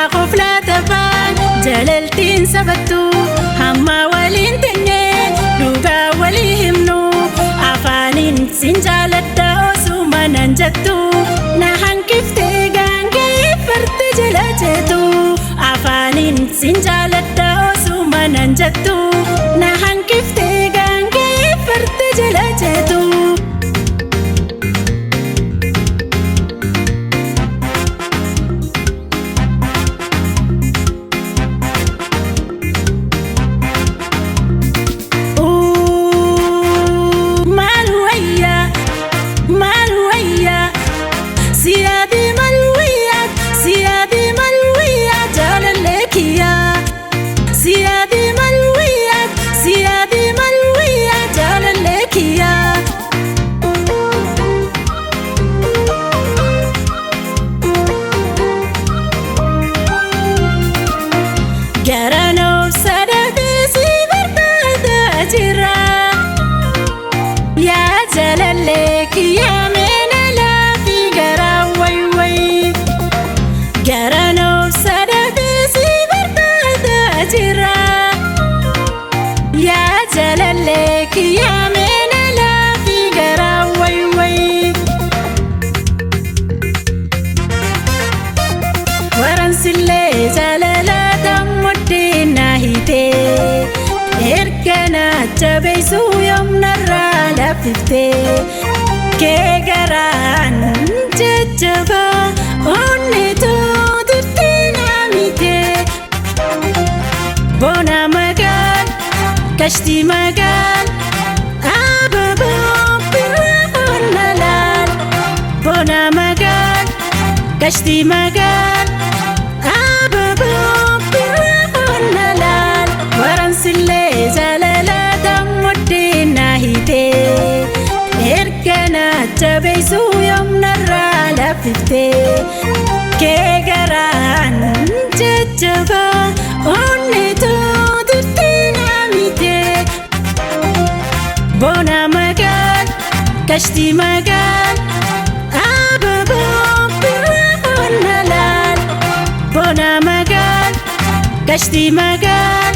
Karaa qoflaa taphaan jalaltiin sabattu hamma waliin teenyee dhugaa walii himnu afaaniin sin jaaladha osuma nan jettu na hanqiftee gaangee farda jala jeetu afaaniin sin jaaladha osuma nan jettu na hanqiftee gaangee farda jala jeetu. Maal wayyaa maal wayyaa siyaadii maal wayyaa siyaadii maal wayyaa jaalallee kiyyaa siyaadii maal wayyaa siyaadii maal wayyaa jaalallee kiyyaa. Garanoof sadatee si barbaadaa jira. Yaa jaalallee kiyyaa meena laafi garaa wayi wayi. Garanoof sadatee si barbaadaa jira. Yaa jaalallee kiyyaa meena laafi garaa wayi wayi. Waransillee jaalala dammuddee na hiitee erga na jabeessuu yoomnarraa laffiftee kee garaan jajjabaa onnee turtee na miitee bona magaal kashtii magaal ababoo birraa onnalaal bona magaal kashtii magaal. Ababoo birraa onnalaal waransillee jaalala dammuddee na hiitee erga na jabeessuu yoomnarraa laffiftee kee garaan jajjabaa onnee turtee na miitee bona magaal kashtii magaal ababoo birraa onnalaal bona magaal kashtii magaal.